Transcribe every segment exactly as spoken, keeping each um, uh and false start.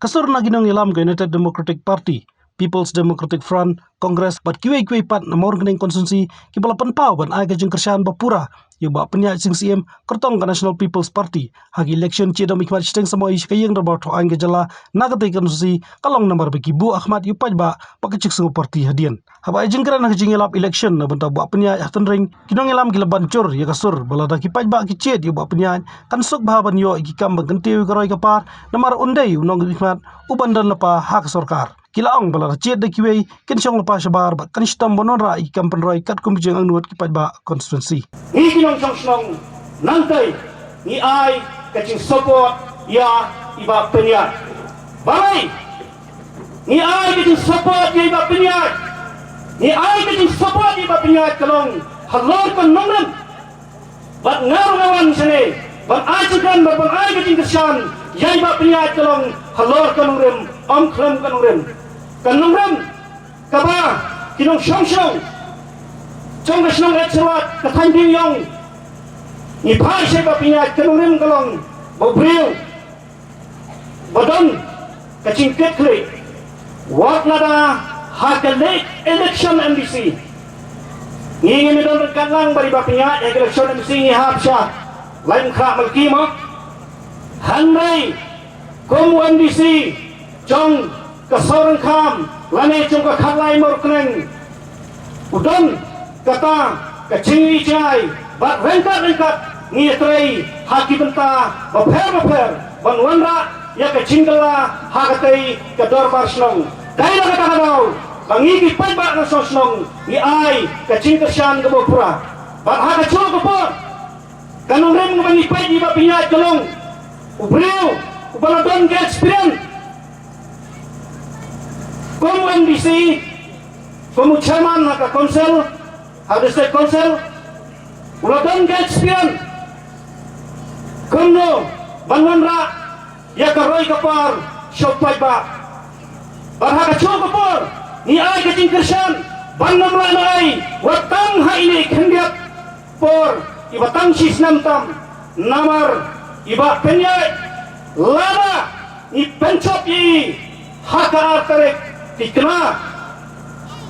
Ka sur na ki nongïalam ka United Democratic Party, People's Democratic Front, Congress bad kiwei kiwei pat na Mawryngkneng constituency kiba la pynpaw ban ai ka jingkyrshan ba pura ïa u Bah Pynïaid Sing Syiem kyrtong ka National People's Party ha ka election jingïadon bad khmat shiteng samoi sha ka ïing dorbar thaw aiñ ka jylla na katei ka constituency ka long namar ba ki buh ha khmat ïa u paidbah bad ka jingsngew party hadien. Haba ai jingkren ha ka jingïalap election na bynta u Bah Pynïaid ha Tynring, ki nongïalam ki la ban jur ïa ka sur ba lada ki paidbah ki jied ïa u Bah Pynïaid kan suk bha ban ïoh ïa ki kam ban kyntiew ïa ka roi ka par namar un dei u nongmihkhmat u ban don lypa ha ka sorkar. Ki la ong ba lada jied da kiwei kin shong lypa shabar bad kan shitom ban wanrah ïa ki kam pynroi katkum ka jingangnud ki paidbah constituency. Ngi ki nongshong shnong nangtei ngi ai ka jingsupport ïa i Bah Pynïaid. Balei ngi ai ka jingsupport ïa i Bah Pynïaid? Ngi ai ka jingsupport ïa i Bah Pynïaid ka long halor ka nongrim. Bad nga ruh nga wan shane ban ai jingkren bad ban ai ka jingkyrshan ïa i Bah Pynïaid ka long halor ka nongrim, ym khlem ka nongrim. Ka nongrim kaba ki nongshong shnong jong ka shnong Etsherwat ka thaiñ Diengïong ngi phai sha i Bah Pynïaid, ka nongrim ka long ba u briew ba don ka jingkitkhlieh wat lada ha ka leh election MDC. Ngi ngim don ryngkat lang bad i Bah Pynïaid ha ka election MDC, ngi hap sha Laitumkhrah Malki mo. Hynrei kum u MDC jong ka Sohryngkham lane jong ka Khatlai Mawryngkneng u don kata ka jingïohi jngai bad ryngkat ryngkat ngi ïatrei ha ki bynta bapher bapher ban wanrah ïa ka jingkylla ha katei ka dorbar shnong. Dei na kata ka daw ba ngi ki paidbah nongshong shnong ngi ai ka jingkyrshan kaba pura. Bad ha kajuh ka por ka nongrim kaba ngi peit ïa i Bah Pynïaid ka long u briew uba la don ka experience kum u MDC, kum u chairman ha ka council, ha district council, u la don ka experience kumno ban wanrah ïa ka roi ka par sha u paidbah. Bad ha kajuh ka por ngi ai ka jingkyrshan ban ym lah noh ei wat tang ha ine i khyndiat por iba tang shisnem tam, namar i Bah Pynïaid lada ngi pynjop ïa i ha ka ar tarik Tikna,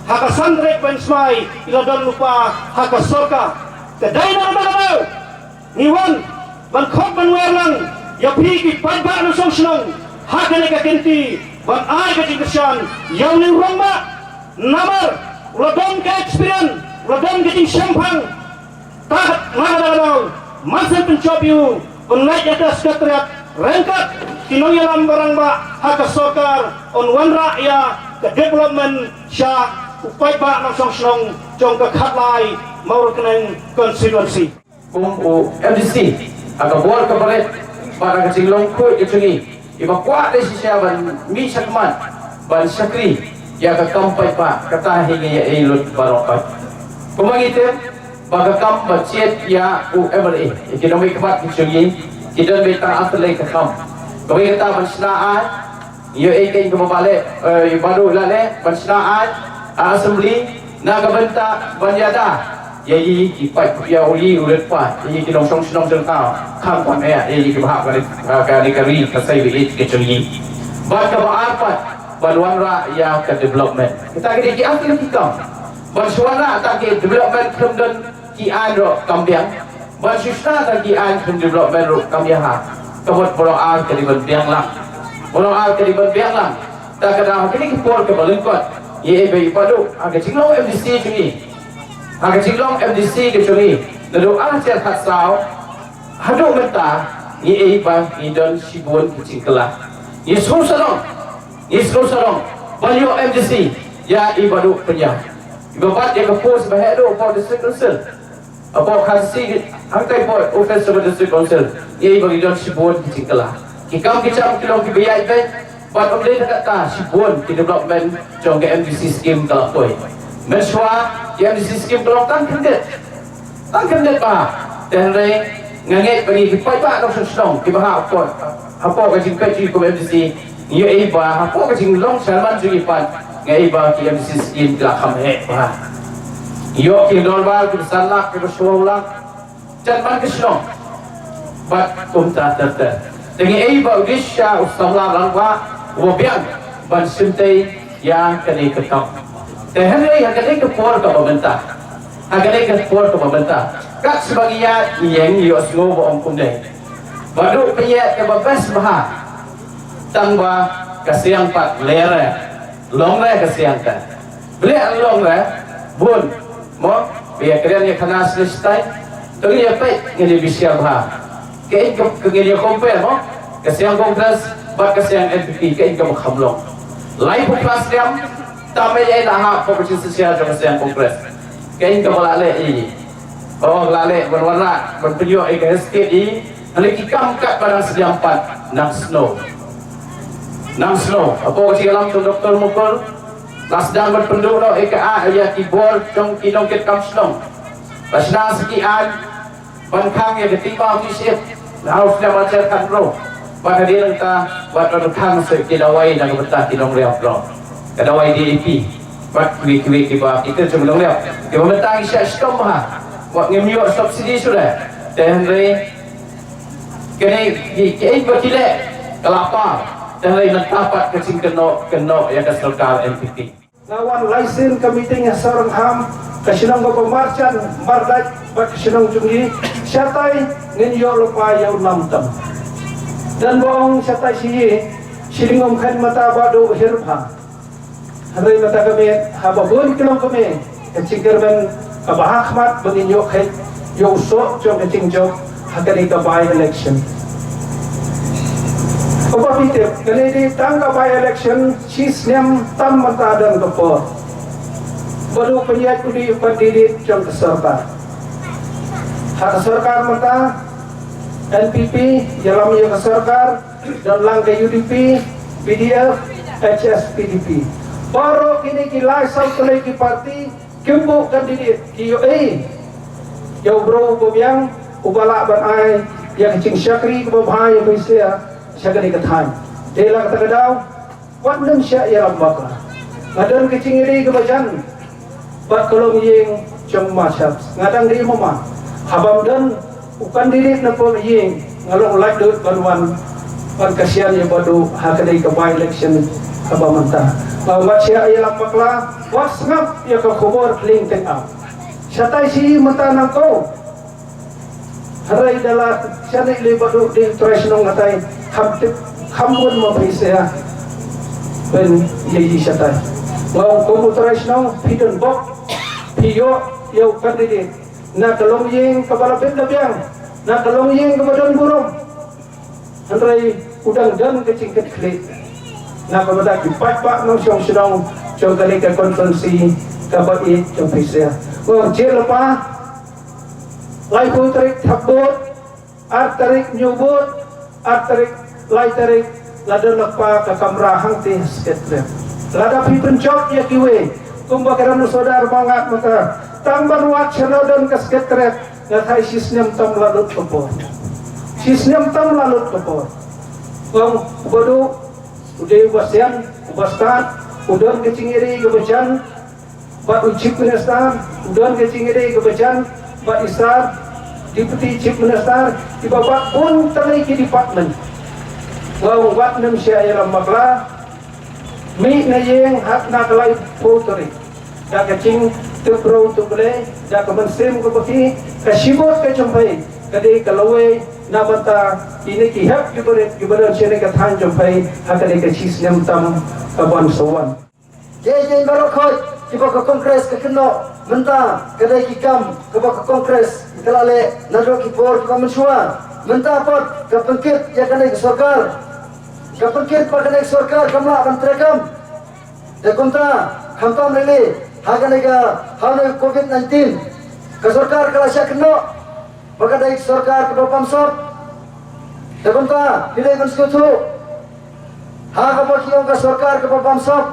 ha ka san tarik Bainsmai i la don lypa ha ka sorkar. Te dei na kata ka daw ngi wan ban khot ban wer lang ïa phi ki paidbah nongshong shnong ha kane ka kynti ban ai ka jingkyrshan ïa une u rangbah. Namar u la don ka experience, u la don ka jingshemphang. Tad na kata ka daw, man shen pynjop ïa u ban leit ïa ka secretariat ryngkat ki nongïalam ba rangbah ha ka sorkar, un wanrah ïa ka development sha u paidbah nongshong shnong jong ka Khatlai Mawryngkneng constituency. Kum u MDC ha ka bor ka barit bad ha ka jinglong khuid ka jong ngi, iba kwah dei shisha ban mih shakhmat ban shakri ïa ka kam paidbah, kata hi ngi ïa lut baroh pat. Kumba ngi tip ba ka kam ban jied ïa u MLA, ïa ki nongmihkhmat ki jong ngi ki don beit tang artylli ka kam. Kawei kata ban shna aiñ, ïoh ei keiñ kaba balei, eh, ïa baroh lane ban shna aiñ ha assembly na ka bynta ban ïada ïa i ki paid, ïa u i u leit paid, ïa ki nongshong shnong jong ka, khamtam eh ïa ki ba hap ka ri, ka ri ka ri ka sei ba ïeit ka jong i. Bad kaba ar pat ban wanrah ïa ka development. Kita ki dei ki ar ki kam ban shu wanrah ta ki development khlem don ki aiñ ruh kam biang. Ban shu shna ta ki aiñ khlem development ruh kam ïa ha. Ka mut baroh ar ka dei ban biang lang. Baroh ar ka dei ban biang lang. Ta ka dei ha kine ki por kaba lyngkot, ïa ei ba i Bah Duh ha ka jinglong MDC jong i, ha ka jinglong MDC ka jong i, naduh ar hajar khatsaw haduh mynta, ïa ei ba ngi don shibun ki jingkylla. Ngi sngewsarong, ngi sngewsarong ban ïoh MDC ïa i Bah Duh Pynïaid. Iba bat ïa ka post ba heh duh hapoh District Council. Hapoh Khasi, hangtai hapoh office jong ka District Council, ïa i ba ngi don shibun ki jingkylla. Ki kam ki jam ki long kiba ïaid beit, bad ym dei tang katta, shibun ki development jong ka MDC scheme ka la poi. Mynshuwa ki MDC scheme ka long tang khyndiat, tang khyndiat bha. Te hynrei nga ngeit ba ngi ki paidbah nongshong shnong kiba hap hapoh, hapoh ka jingpeit jong i kum MDC, ngi ïohi ba hapoh ka jinglong chairman jong i pat, ngi ïohi ba ki MDC scheme ki la kham heh bha. Ngi ïoh ki dorbar kiba san lak, kiba shiphew lak, jan man ka shnong. Bad kumta ter ter. Te ngi ïohi ba u Disha, u samla rangbah, Wa biang ban shimtei ïa kane ka kam. Te hynrei ha kane ka por kaba mynta, ha kane ka por kaba mynta, kat shaba ngi ïaid ngi ïeng ïohsngew ba ong kumne, ba duh pynïaid kaba best bha, tang ba ka siang pat leh re, long re ka siang ka. Bad leh long re, bun mo, ba ïa kren ïa khana shisha. To ngin ïa peit, ngin ïa bishar bha. Ka ïing ka, ka ngin ïa compare mo, ka siang Congress bad ka siang N P P, ka ïing kaba kham long. Laiphew plus snem tam ei ei la hap ka pynshai shisha jong ka siang Congress. Ka ïing kaba la leh ei ei. Oh, la leh ban wanrah, ban pynïoh ïa ka state ei. Hynrei ki kam katba nang sdang pat nang snoh. Nang snoh. Hapoh ka jingïalam jong Doctor Mukul, la sdang ban pynduh noh ïa ka, ah, ïa ki bor jong ki nongkitkam shnong. La shna sa ki aiñ ban khang ïa ka T V, T V set. Na u snem ar hajar khathynriew. Bad hadien nangta, bad ban khang sa ki dawai na ka bynta ki nongriam briew. Ka dawai D A P. Bad kiwei kiwei kiba, ki kyrteng nongriam. Kiba mynta ngi shah shitom bha. Wat ngim ïoh subsidy shuh. Te hynrei kine ki, ki, kiba ki leh ka la par. Te hynrei mynta pat ka jingkynnoh, kynnoh ïa ka sorkar N P P. Nga wan lai sien ka meeting ha Sohryngkham, ka shnong kaba marjan mardait bad ka shnong jong ngi. Shatai ngin ïoh lypa ïa u nam tam. Don ba ong shatai shi ïing, shi lyngkhuh kheiñ mynta ba duh hir bha. Hynrei mynta ka miet haba bun ki longkmie, ka jingkyrmen kaba ha khmat ba ngin ïoh kheiñ ïa u soh jong ka jingjop ha kane ka by-election. Kumba phi tip, kane dei tang ka by-election, shi snem tam mynta don ka por. Ba duh pynïaid u dei u candidate jong ka sorkar. Ha ka sorkar mynta, N P P ïalam ïa ka sorkar, don lang ka U D P, P D F, H S P D P. Baroh kine ki lai saw tylli ki parti kim buh candidate, ki ïohi ïa u briew uba biang uba lah ban ai ïa ka jingshakri kaba bha ïa u Messiah sha kane ka thaiñ. Te la kata ka daw, wat nym shah ïalam bakla. Nga don ka jingïadei kaba jan bad ka longïing jong u Ma Sharps. Nga dang dei mama. Haba ym don u candidate na pdeng ïing, nga long laitluid ban wan, ban kyrshan ïa ba duh ha kane ka by-election kaba mynta. Nga wat shah ïalam bakla, wat sngap ïa ka khubor khlem teng ap. Shatai shi mynta nangko. Hynrei da la shane lei ba duh dei u trai shnong, hatai kham tip, kham bun ma phi sha ban ïa ïa shatai. Nga ong kum u trai shnong, phi don bok, phi ïoh ïa u candidate na ka longïing kaba la bit la biang, na ka longïing kaba don burom. Hynrei u dang don ka jingkitkhlieh na ka bynta ki paidbah nongshong shnong jong kane ka constituency kaba ïeit jong phi sha. Nga ong jia lypa, laiphew tarik Thapbud, ar tarik Hynñiewbud, ar tarik, lai tarik la don lypa ka kamra hangtei ha Secretariat. Lada phi pynjop ïa kiwei, kumba ka don u sordar ba ngat mynta, tang ban wad shano don ka Secretariat, nga tharai shi snem tam la lut ka por. Shi snem tam la lut ka por. Ong uba duh, u dei uba sian, uba stad, u don ka jingïadei kaba jan bad u Chief Minister, u don ka jingïadei kaba jan bad i Sir Deputy Chief Minister, kiba bud bun tylli ki department. Nga ong wat nym shah ïalam bakla, mih na ïing ha kane ka laiphew tarik da ka jingtip briew tip Blei, da ka mynsiem kaba khih. Ka shibun ka jong phi ka dei ka lawei na bynta kine ki hep ki barit kiba don shane ka thaiñ jong phi ha kane ka shi snem tam kaban sa wan. Ki, ki baroh khoit kiba ka Congress ka kynnoh mynta ka dei ki kam kaba ka Congress ka la leh naduh ki por kiba mynshuwa. Mynta pat ka pynkit ïa kane ka sorkar. Ka pynkit ba kane ka sorkar kam lah ban treikam. Te kumta, khamtam lei lei ha kane ka, ha kane ka covid nineteen, ka sorkar ka la shah kynnoh ba ka dei ka sorkar kaba bamsap. Te kumta, phi dei ban sngewthuh, ha kaba ki ong ka sorkar kaba bamsap,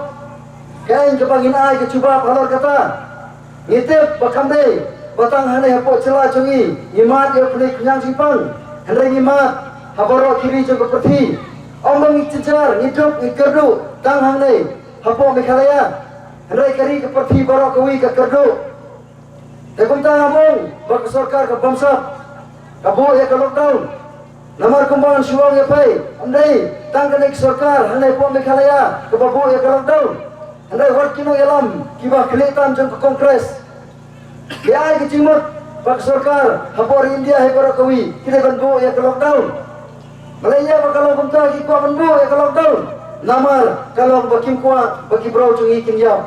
ka aiñ kaba ngin ai ka jubab halor kata. Ngi tip ba kam dei ba tang hangne hapoh jylla jong ngi ngi mad ïa u khlieh khñiang jingpang, hynrei ngi mad ha baroh ki ri jong ka pyrthei. Ym ba ngi jynjar, ngi duk, ngi kyrduh tang hangne hapoh Meghalaya, hynrei ka ri ka pyrthei baroh kawei ka kyrduh. Te kumta nga ong ba ka sorkar ka bamsap, ka buh ïa ka lockdown. Namar kumba ngan shu ong ïa phi, ym dei Tang kane ka sorkar hangne hapoh Meghalaya kaba buh ïa ka lockdown. Hynrei wat ki nongïalam kiba khlieh tam jong ka Congress ki ai ka jingmut ba ka sorkar hapoh ri India hi baroh kawei ki dei ban buh ïa ka lockdown. Balei ïa ba ka long kumta, ki kwah ban buh ïa ka lockdown? Namar ka long ba kim kwah ba ki briew jong ngi kin ïap.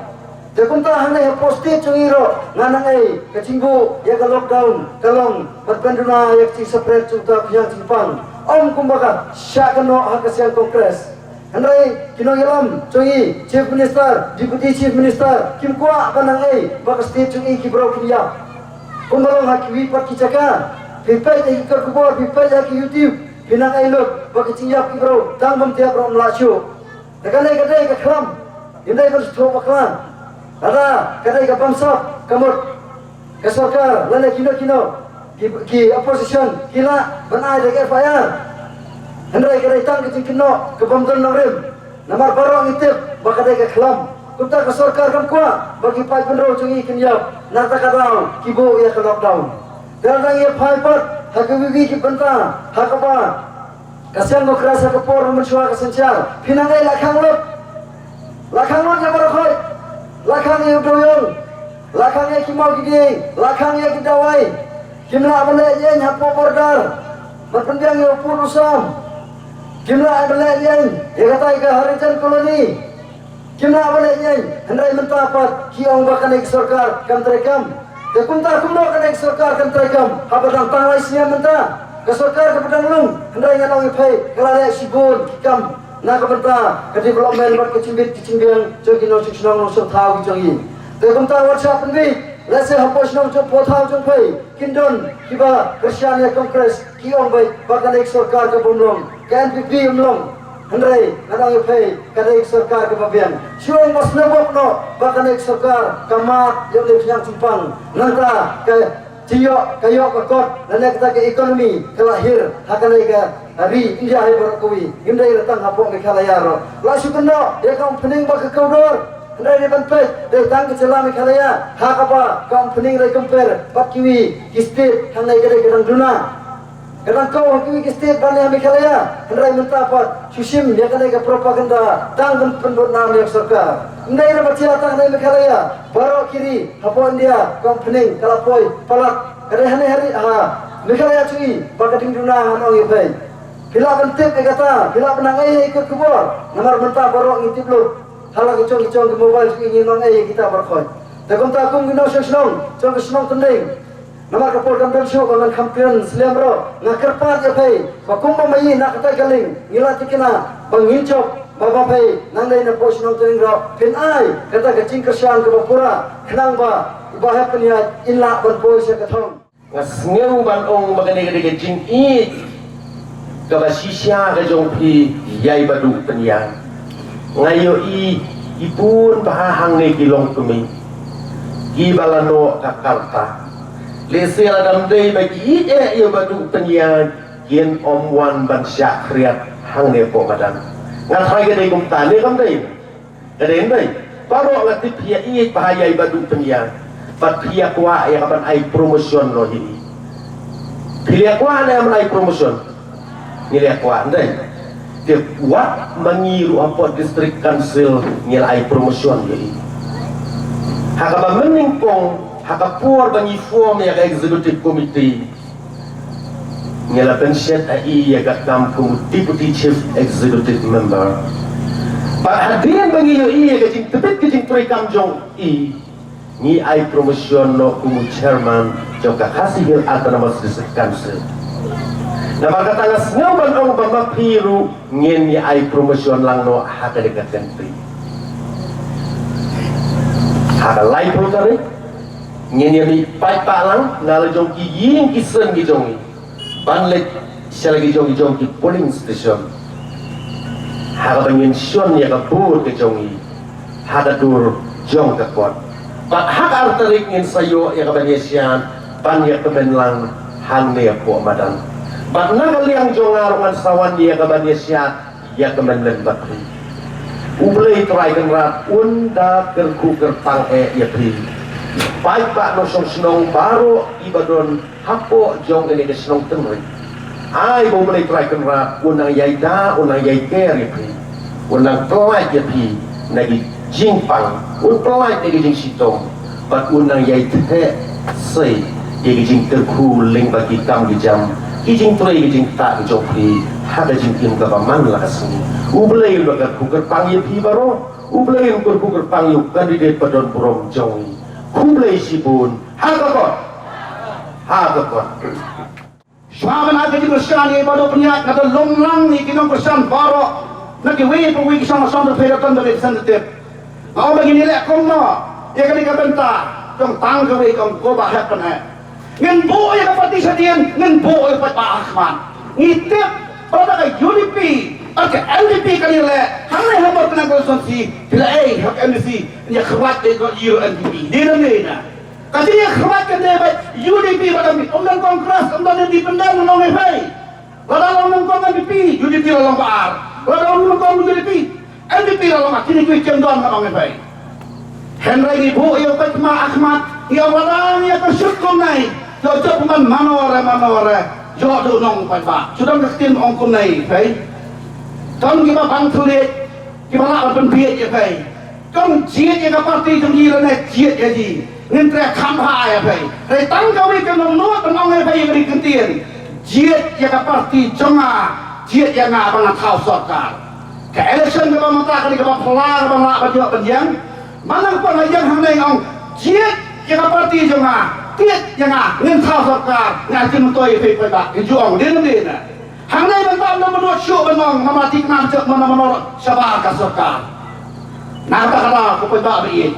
Te kumta hangne hapoh state jong ngi ruh nga nang ai ka jingbuh ïa ka lockdown ka long ban pynduna ïa ka jingseparate jong uta u khñiang jingpang, ym kumba ka shah kynnoh ha ka siang Congress. Hynrei ki nongïalam jong ngi, Chief Minister, Deputy Chief Minister, kim kwah ban nang ai ba ka state jong ngi ki briew kin ïap. Kumba long ha kiwei pat ki jaka, phi peit ha ki kot khubor, phi peit ha ki YouTube, phi nang ai lut ba ka jingïap ki briew tang bym tiap ruh ym lah shuh. Te kane ka dei ka khlam, ym dei ban shu bakla. Lada ka dei ka bamsap ka mut ka sorkar lane kino kino ki, ki opposition ki lah ban ai da ka F I R. Hynrei ka dei tang ka jingkynnoh ka bym don nongrim. Namar baroh ngi tip ba ka dei ka khlam. Kumta ka sorkar kam kwah ba ki paidbynriew jong ngi kin ïap, na kata ka daw ki buh ïa ka lockdown. Te lada ngi ïa phai pat ha kiwei kiwei ki bynta ha kaba ka siang Congress ha ka por mynshuwa ka synshar, phi nang ai la khang lut. La khang lut ïa baroh khoit. La khang ïa u dewïong. La khang ïa ki maw ki dieng. La khang ïa ki dawai. Kim lah ban leh ïing hapoh border ban pynbiang ïa u pud u sam. Kim lah ban leh ïing ïa katai ka Harijan Colony. Kim lah ban leh ïing, hynrei mynta pat ki ong ba kane ka sorkar kam treikam. Te kumta kumno kane ka sorkar kam treikam haba dang tang lai snem mynta? Ka sorkar kaba dang lung, hynrei ngan ong ïa phi, ka la leh shibun ki kam na ka bynta ka development bad ka jingbit ka jingbiang jong ki nongshong shnong nongshong thaw ki jong ngi. Te kumta wat shah pynbieit, lehse hapoh shnong jong phi, thaw jong phi kin don kiba kyrshan ïa Congress, ki ong ba, ba kane ka sorkar ka bym long, ka N P P ym long. Hynrei ngan ong ïa phi, ka dei ka sorkar kaba biang. Shu ong ba sngewbok noh ba kane ka sorkar ka mad ïa u khñiang jingpang. Nangta ka jingïoh, ka ïoh ka kot lane kata ka economy ka la hiar ha kane ka ri India hi baroh kawei. Ym dei la tang hapoh Meghalaya ruh. La shu kynnoh ïa ka opening ba ka kordor. Hynrei dei ban peit, dei tang ka jylla Meghalaya ha kaba ka opening dei compare bad kiwei ki state hangne ka dei ka dang duna. Ka dang khaw ha kiwei ki state ban ïa Meghalaya, hynrei mynta pat shu shim ïa kane ka propaganda tang ban pynbud nam ïa ka sorkar. Ym dei na ba jia tang hangne Meghalaya, baroh ki ri hapoh India ka opening ka la poi palat. Ka dei hangne ha ri ha Meghalaya jong ngi ba ka dang duna, ngan ong ïa phi. Phi lah ban tip ïa kata, phi lah ban nang ai ïa ki khubor. Namar mynta baroh ngi tip lut. Ha la ki jong ki jong ki mobile jong ngi, ngi nang ai ïa kita baroh khoit. Te kumta kum ki nongshong shnong jong ka shnong Tynding, namar ka por kam don shuh ba ngan kham kren slem ruh, nga kyrpad ïa phi ba kumba ma ngi na kata ka liang ngi la thikna ba ngin jop, ba ma phi nangne napoh shnong Tynding ruh phin ai kata ka jingkyrshan kaba pura khnang ba i Bah Hep Pynïaid in lah ban poi sha ka thong. Nga sngew ban ong ba kane ka dei ka jingïeit kaba shisha ka jong phi ïa i Bah Duh Pynïaid. Nga ïohi i bun bha hangne ki longkmie kiba la noh ka karta. Lehse lada ym dei ba ki ïeit eh ïa i Bah Duh Pynïaid, kin ym wan ban shah khriat hangne hapoh madan. Nga tharai ka dei kumta ne kam dei? Ka dei, ym dei? Baroh nga tip phi ïa ïeit bha ïa i Bah Duh Pynïaid. Bad phi ïa kwah ïa ka ban ai promotion noh ïa i. Phi ïa kwah ne em ban ai promotion? Ngi ïa kwah, ym dei? Te wat ma ngi ruh hapoh District Council ngi la ai promotion ïa i. Ha kaba mynnyngkong, ha ka por ba ngi form ïa ka Executive Committee, ngi la pynshet ha i ïa ka kam kum u Deputy Chief Executive Member. Bad hadien ba ngi ïohi ïa ka jingtbit ka jingtrei kam jong i, ngi ai promotion noh kum u Chairman jong ka Khasi Hills Autonomous District Council. Namar kata nga sngew ban ong ba ma phi ruh ngin ïa ai promotion lang noh ha kane ka kynti. Ha ka laiphew tarik ngin ïa mih paidbah lang na la jong ki ïing ki sem ki jong ngi, ban leit sha la ki jong ki jong ki polling station, ha kaba ngin shon ïa ka vote ka jong ngi ha ka dur jong ka kot. Bad ha ka ar tarik ngin sa ïoh ïa ka ban ïa shad ban ïa kmen lang hangne hapoh madan. Bad na ka liang jong nga ruh ngan sa wan ïa ka ban ïa shad ïa kmen lem bad phi. U Blei Trai Kynrad un da kyrkhu kyrpang eh ïa phi, paidbah nongshong shnong baroh kiba don hapoh jong kane ka shnong Tynding. Ai ba U Blei Trai Kynrad un nang ïai da, un nang ïai ker ïa phi, un nang pyllait ïa phi na ki jingpang, un pyllait na ki jingshitom, bad un nang ïai theh sei ïa ki jingkyrkhu lyngba ki kam ki jam, ki jingtrei ki jingktah ki jong phi ha ka jingim kaba man la ka sngi. U Blei un ba kyrkhu kyrpang ïa phi baroh. U Blei un kyrkhu kyrpang ïa u candidate ba don burom jong ngi. Khublei shibun. Ha ka kot. Ha ka kot. Shuwa ban ai ka jingkyrshan ïa i Bah Duh Pynïaid, nga da long lang ïa ki nongkyrshan baroh na kiwei pa kiwei ki shnong, shnong da phi da ton da representative. Nga ong ba ngin ïaleh kumno ïa kane ka bynta jong tang kawei, ka ong ko Bah Hep Pynïaid. Ngin buh ïa ka party shadien, ngin buh ïa u paidbah ha khmat. Ngi tip ba lada ka U D P bad ka N P P kan ïaleh, hangne ha Mawryngkneng constituency, phi la ei ha ka M D C, ïa khmat ïa ka N P P. Dei ne em dei na? Ka jingïakhmat kan dei beit U D P bad M P, ym don Congress, ym don independent, ym don phi. Lada long nyngkong N P P, U D P la long ba ar. Lada long nyngkong U D P, N P P la long ba ar. Kine kiwei kim don, ym don phi. Hynrei ngi buh ïa u paidbah ha khmat, ngi ong lada ngi ïa kyrshan kumne, ïoh jop man mano re mano re, ïoh duh nong paidbah. Shu don ka ktien ong kumne phi. Don kiba ban thylliej, kiba lah ban pynbieit ïa phi. Kong jied ïa ka party jong ngi lane jied ïa ngi. Ngin treh kham bha ïa phi. Hynrei tang kawei ka nongnud ban ong ïa phi ïa kane ka ktien. Jied ïa ka party jong nga, jied ïa nga ba ngan thaw sorkar. Ka election kaba mynta kane kaba phylla kaba lah ban ïoh ban ïeng. Manang phi la ïeng hangne ong jied ïa ka party jong nga, jied ïa nga ngin thaw sorkar, nga jingmyntoi ïa phi paidbah. Ki ju ong dei ne em dei na? Hangne mynta ym don mano shuh ban ong, namar thikna jong mano mano shabar ka sorkar. Na kata ka daw ko paidbah ba ïeit,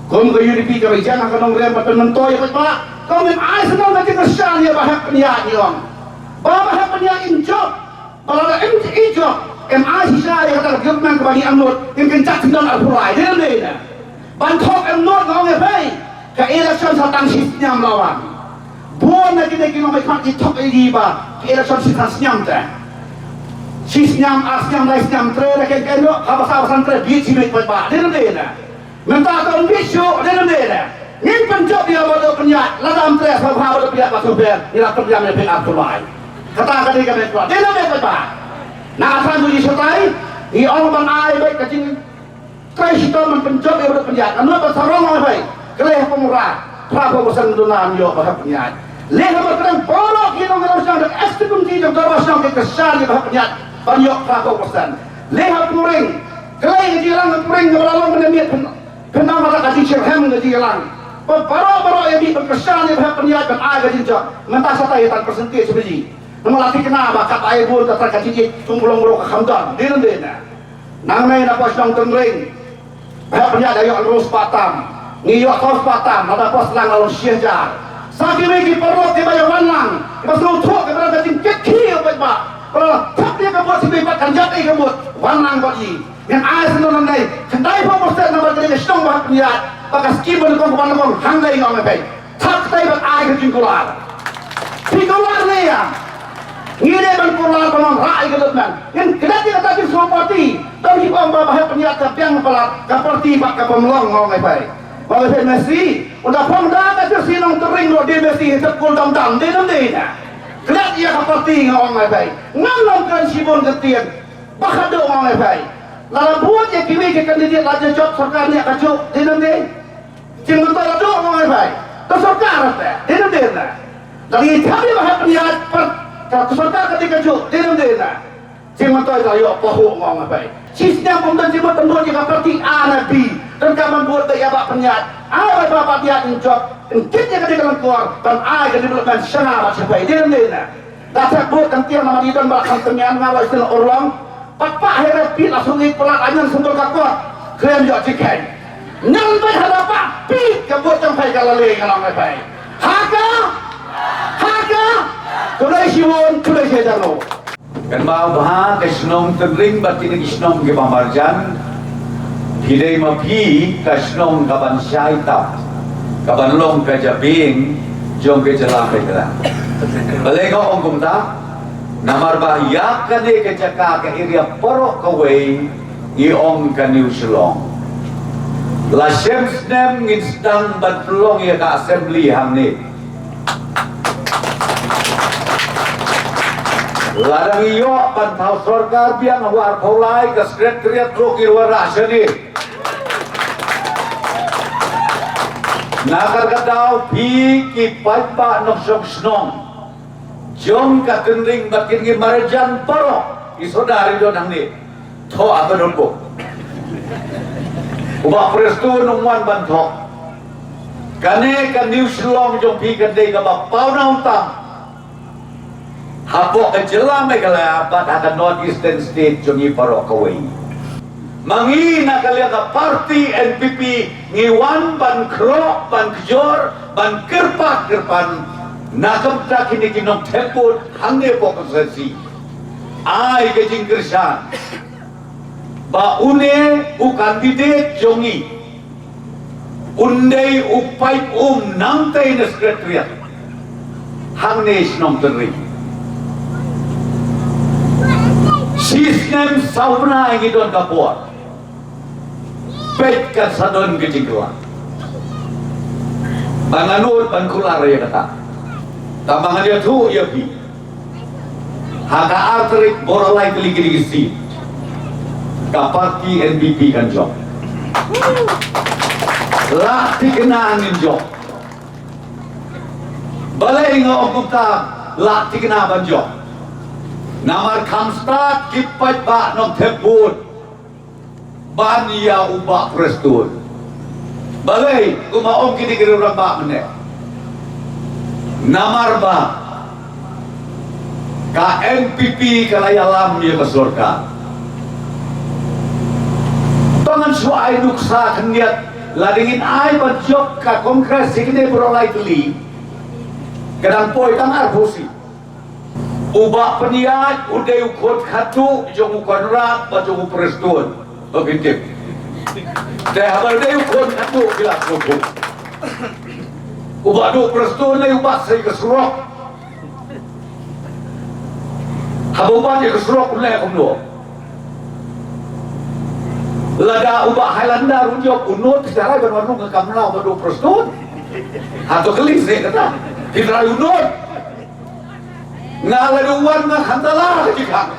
kum ka U D P kaba ïeng ha ka nongrim ban pynmyntoi ïa paidbah, ko ngin ai sngewbha ka jingkyrshan ïa Bah Hep Pynïaid, ngi ong ba Bah Hep Pynïaid in jop. Ba lada im i jop, im ai shisha ïa kata ka jingmyntoi kaba ngi angnud, ngin kynjat syndon arphew lai, dei ne em dei na? Ban thok em nud nga ong ïa phi, ka election sa tang shi snem la wan. Bun na kine ki nongmihkhmat ki thok ïa ki ba ka election shi tang snem te. Shi snem, ar snem, lai snem, trei da keiñ keiñ ruh, haba sa ba san trei bieit shi miet paidbah. Dei ne em dei na? Mynta ka ym bieit shuh, dei ne em dei na? Ngin pynjop ïa Bah Duh Pynïaid, lada ym trei sngewbha Bah Duh Pynïaid, Bah Sophian, ngi la pynjop ïa phi arphew lai. Kata ka dei ka met, dei ne em dei paidbah? Na ka san u ji shatai, ngi ong ban ai beit ka jing trei shitom ban pynjop ïa Bah Duh Pynïaid. Nga nud ban sarong ïa phi. Khlem ha Pumrang, phra phew percent duna ïoh Bah Hep Pynïaid. Leh ha Mawryngkneng baroh ki nongïalam shnong da ka executive committee jong ka dorbar shnong ki kyrshan ïa Bah Hep Pynïaid ban ïoh phra phew percent. Leh ha Pumrang, khlem ka jingïalang ha Pumrang kaba la long ban ïa miet pyn, pynang bad ka jingshitrhem ka jingïalang. Ba baroh baroh ïa mih ban kyrshan ïa Bah Hep Pynïaid ban ai ka jingjop. Mynta shatai ïa tang percentage ba ji. Namar la thikna ba kat ai bun ka trai ka jingïeit kum u long baroh ka kham don. Dei ne em dei na? Nangne na pdeng shnong Tynring, Bah Hep Pynïaid la ïoh hynriew spah tam. Ngi ïoh saw spah tam, lada pdeng Slang la long shi hajar. Sa kiwei ki paralok kiba ïa wan lang, kiba sngewthuh, kiba don ka jingkit khie ïa u paidbah, ba la thep ïa ka vote, shi bynta kan ïap ïa ka vote, wan lang bad ngi. Ngin ai sngewbha nangne, khyndai phew percent namar ka dei ka shnong Bah Hep Pynïaid, ba ka skim ba nyngkong, ba nyngkong, hangne nga ong ïa phi. Thap ktai ban ai ka jingkular. Phi kular ne ïa? Ngi dei ban kular ban wanrah ïa ka document. Ngin klet ïa kata jingsngew party. Tang ki ong ba Bah Hep Pynïaid ka biang palat ka party bad ka bym long, nga ong ïa phi. Nga ong ïa phi, Messi, ynda phong da ka jersey Nongtynring ruh dei Messi, ha jop kul dam dam, dei ne em dei na? Klet ïa ka party, nga ong ïa phi. Ngam long kren shibun ka ktien. Ba haduh, nga ong ïa phi. Lada bud ïa kiwei ki candidate la jop sorkar ne kajuh, dei ne em dei? Jingmyntoi la duh, nga ong ïa phi. Ka sorkar te, dei ne em dei na? Lada ngi thep ïa Bah Hep Pynïaid, par, ka sorkar ka dei kajuh, dei ne em dei na? Jingmyntoi la ïoh pahuh, nga ong ïa phi. Shi snem ym don jingmut, ym don ïa ka party A na B. Donkam ban bud beit ïa Bah Pynïaid. Ai Bah Pynïaid in jop, in kit ïa ka dei ka lyngkor ban ai ka development sha nga bad sha phi, dei ne em dei na? Da thep vote kan tieng namar i don ba la kham tyngian, nga la sdang urlong. Pat pah heret pit la sngewthuh palat, anion symbol ka kot. Khlem ïoh jingkheiñ. Ngan beit hada pah pit ka vote jong phi ka la lei, nga ong ïa phi. Ha ka? Ha ka? Khublei shibun, khublei shihajar nguh. Kan ba bha ka shnong Tynring bad kine ki shnong kiba marjan. Phi dei ma phi ka shnong kaban shai tap, kaban long ka jabieng jong ka jylla ka jylla. Balei nga ong kumta? Namar ba ïa kane ka jaka, ka area baroh kawei ngi ong ka New Shillong. La shem snem ngin sdang ban pynlong ïa ka assembly hangne. Lada ngi ïoh ban thaw sorkar biang ha u arphew lai, ka Secretariat ruh ngi wanrah shane. Na kata ka daw phi ki paidbah nongshong shnong jong ka Tynring bad kine ki marjan baroh, i Sordar i don hangne. Thoh ha ka notebook. U Bah Prestone um wan ban thoh. Kane ka New Shillong jong phi kan dei kaba pawnam tam hapoh ka jylla Meghalaya bad ha ka North Eastern State jong ngi baroh kawei. Ma ngi na ka liang ka party N P P ngi wan ban khroh, ban kjor, ban kyrpad kyrpan na ka bynta kine ki nongthep vote hangne hapoh constituency. Ai ka jingkyrshan ba une u candidate jong ngi un dei u paid um nangtei na Secretariat hangne shnong Tynring. Shisnem saw bnai ngi don ka por. Peit kan sa don ka jingkylla. Ba ngan nud ban kular ïa kata. Tang ba ngan ïathuh ïa phi. Ha ka ar tarik baroh lai tylli ki dei ki seat, ka party N P P kan jop. La thikna ngin jop. Balei nga ong kumta, la thikna ban jop? Namar kham stad ki paidbah nongthep vote ban ïa u Bah Prestone. Balei kumba ong kine ki rangbah mynne? Namar ba ka N P P ka la ïalam ïa ka sorkar. To ngan shu ai nuksa khyndiat, lada ngin ai ban jop ka Congress ïa kine baroh lai tylli, ka dang poi tang arphew seat. U Bah Pynïaid u dei u khun khatduh jong u Conrad bad jong u Prestone. Ba phi tip. Te haba u dei u khun khatduh phi la sngewthuh. U Bah Duh Prestone u leit bat sa ïa ka surok. Haba u bat ïa ka surok u leh kumno? Lada u Bah Highlander u jop u nud, phi tharai ban wan rung ha kamra u Bah Duh Prestone? Hato kylli seh kata. Phi tharai u nud? Nga la dei wan nga khamtam la ka jingkhang.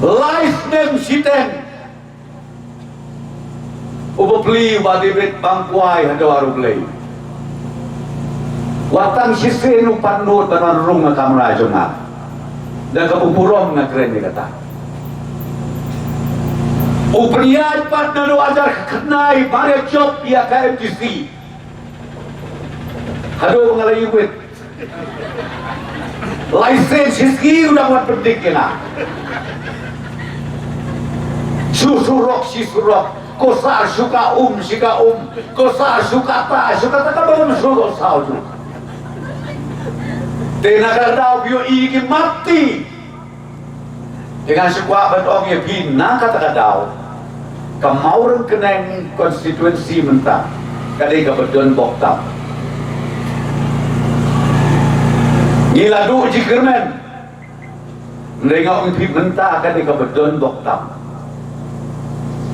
Lai snem shiteng u bapli u Bah David Bangkwai haduh ar u Blei. Wat tang shisien u pat nud ban wan rung ha kamra jong nga. Da kaba burom nga kren ïa kata. U Pynïaid pat naduh hajar khyndai ba la jop ïa ka M D C. Haduh ba nga la ïwit. License hi sngi u dang wan pyndik ïa nga. Shu surok, shi surok. Ko sa shu ka um, shi ka um. Ko sa shu kata, shu kata, kaba um shu ko sa u ju. Te na ka daw phi ïohi ki mat ti. Te nga shu kwah ban ong ïa phi na kata ka daw, ka Mawryngkneng constituency mynta ka dei kaba don bok tam. Ngi la duh jingkyrmen. Hynrei nga ong ïa phi mynta ka dei kaba don bok tam.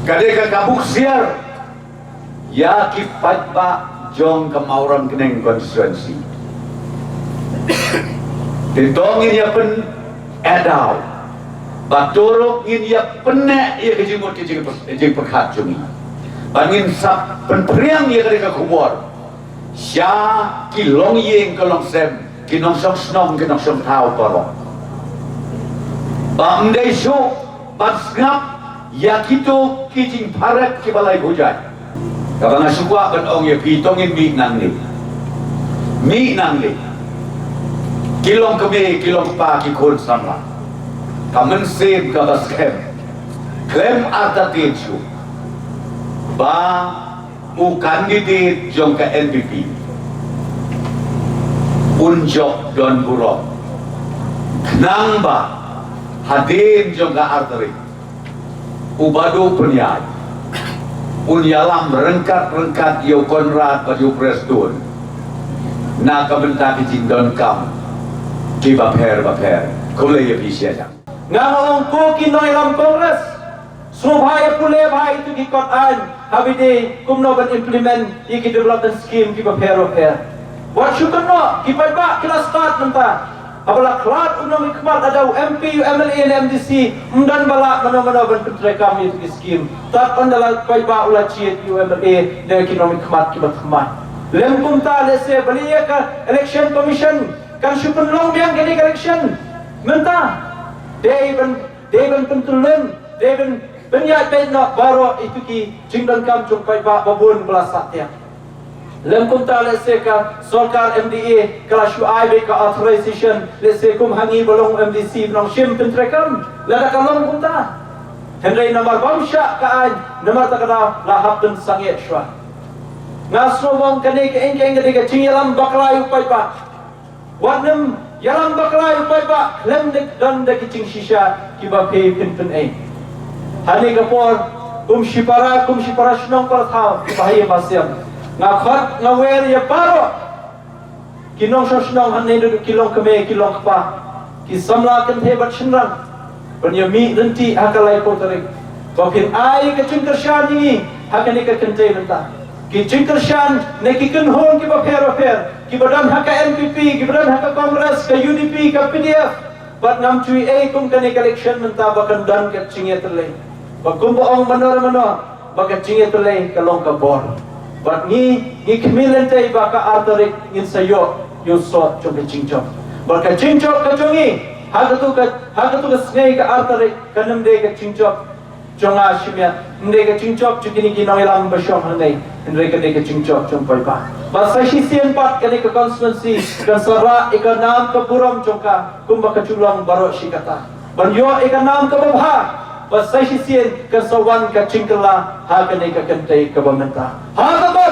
Ka dei ka, ka buksiar ïa ki paidbah jong ka Mawryngkneng constituency. Te to ngin ïa pyneh daw ba to ruh ngin ïa pyneh ïa ka jingmut ka jingpyrkhat jong ngi. Ba ngin sa pynphriang ïa ka, ka khubor sha ki longïing ki longsem, ki nongshong shnong ki nongshong thaw baroh. Ba ym dei shuh ban sngap ïa kito ki jingpyrkhat kiba lai bujai. Kaba nga shu kwah ban ong ïa phi, to ngin mih nangne. Mih nangne. Ki long kmie, ki long kpa, ki khun samla. Ka mynsiem kaba skhem. Khlem artatien shuh ba u candidate jong ka N P P un jop don burom. Khnang ba hadien jong ka ar tarik u Bah Duh Pynïaid un ïalam ryngkat ryngkat ïa u Conrad bad ïa u Prestone na ka bynta ki jingdonkam kiba pher ba pher. Khublei ïa phi shihajar. Nga nga ong ko ki nongïalam Congress, sngewbha ïa pule bha ïa kito ki kot aiñ, haba ïadei kumno ban implement ïa ki development scheme kiba pher ba pher. Wat shu kynnoh, ki paidbah ki la stad mynta. Haba la khlad u nongmihkhmat lada u M P, u M L A ne M D C, ym don ba lah mano mano ban pyntreikam ïa ki skim. Tad ynda la paidbah u la jied ïa u M L A ne ki nongmihkhmat kiba thymmai. Lem kumta lehse balei ïa ka election commission kan shu pynlong biang kane ka election mynta. Dei ban, dei ban pyntyllun, dei ban pynïaid beit noh baroh ïa ki jingdonkam jong paidbah ba bun ba la sah tiang. Lem kumta lehse ka sorkar M D A ka la shu ai beit ka authorization, lehse kum ha ngi ba long M D C ba nang shim pyntreikam, lada ka long kumta. Hynrei namar bym shah ka aiñ, namar kata ka daw la hap pynsangeh shuwa. Nga sngew ba kane ka eng ka eng ka dei ka jingïalam bakla ïa u paidbah. Wat nym ïalam bakla ïa u paidbah, khlem da don da ki jingshisha kiba phi phin pyneh. Hangne ka por, kum shipara, kum shipara shnong para thaw, kiba ha ïing ha sem, nga khot nga wer ïa baroh ki nongshong shnong hangne, naduh ki longkmie, ki longkpa, ki samla kynthei bad shynrang, ban ïa mih ryntih ha ka laiphew tarik, ba phin ai ka jingkyrshan ïa ngi ha kane ka kynthei mynta. Ki jingkyrshan na ki kynhun kiba pher ba pher, kiba don ha ka N P P, kiba don ha ka Congress, ka U D P, ka P D F, bad ngam ju ïohi ei kum kane ka election mynta ba kan don ka jingïatylli. Ba kumba ong mano re mano, ba ka jingïatylli ka long ka bor. Bad ngi, ngi khmih lynti ba ka ar tarik ngin sa ïoh ïa u sot jong ka jingjop. Bad ka jingjop ka jong ngi ha katu ka, ha katu ka sngi ka ar tarik, kan ym dei ka jingjop jong nga shimiat, ym dei ka jingjop jong kine ki nongïalam ba shong hangne, hynrei ka dei ka jingjop jong paidbah. Ba sa shisien pat kane ka constituency kan sa rah ïa ka nam ka burom jong ka, kumba ka ju long baroh shi katta. Ban ïoh ïa ka nam kaba bha, ba sa shisien kan sa wan ka jingkylla ha kane ka kynthei kaba mynta. Ha kaba